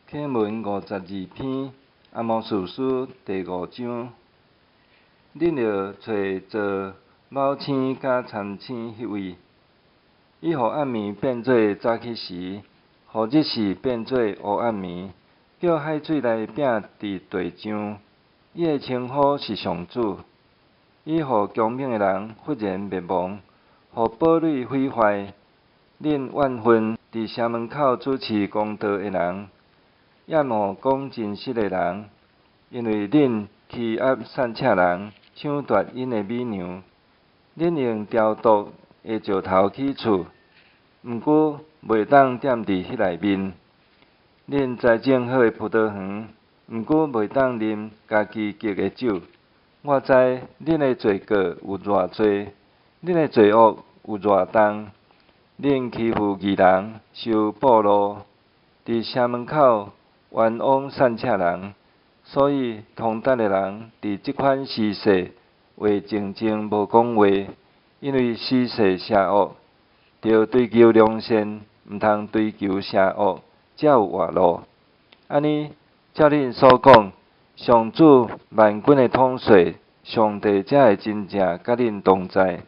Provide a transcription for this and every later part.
經文52篇，阿摩司書第五章。恁著揣造昴星佮參星彼位，伊予暗暝變做早起時，予日時變做烏暗暝，叫海水來拚佇地上。伊的稱呼是上主。伊予強猛的人忽然滅亡，予堡壘毀壞。恁怨恨佇城門口主持公道的人，厭惡講真實的人，因為恁欺壓散赤人，搶奪𪜶的米糧。恁用雕琢的石頭起厝，毋過袂當踮佇彼內面。恁栽種好的葡萄園，毋過袂當啉家己結的酒。我知恁的罪過有偌濟，恁的罪惡有偌重。恁欺負義人，收俸祿，佇城門口冤枉散赤人，所以通達的人佇這款時勢會靜靜無講話，因為時勢邪惡，著追求良善，毋通追求邪惡，才有活路。按呢，照恁所講，上主萬軍的統帥上帝才會真正佮恁同在，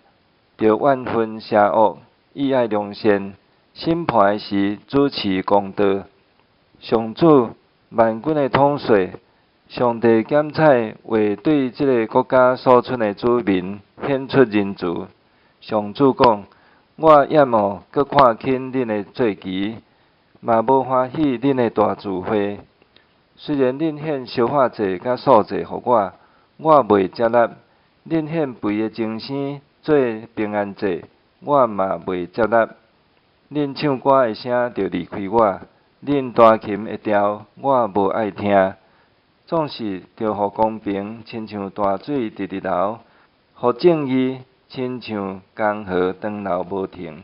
著怨恨邪惡，喜愛良善，審判時主持公道。上主萬軍的統帥上帝檢採會對這个國家所賰的子民顯出仁慈。上主講：我厭惡閣看輕恁的祭旗，嘛無歡喜恁的大聚會。雖然恁獻燒化祭佮素祭予我，我袂接納；恁獻肥的精牲做平安祭，我嘛袂接納。恁唱歌的聲著離開我，恁彈琴的調我無愛聽。總是著予公平親像大水直直流，予正義親像江河長流無停。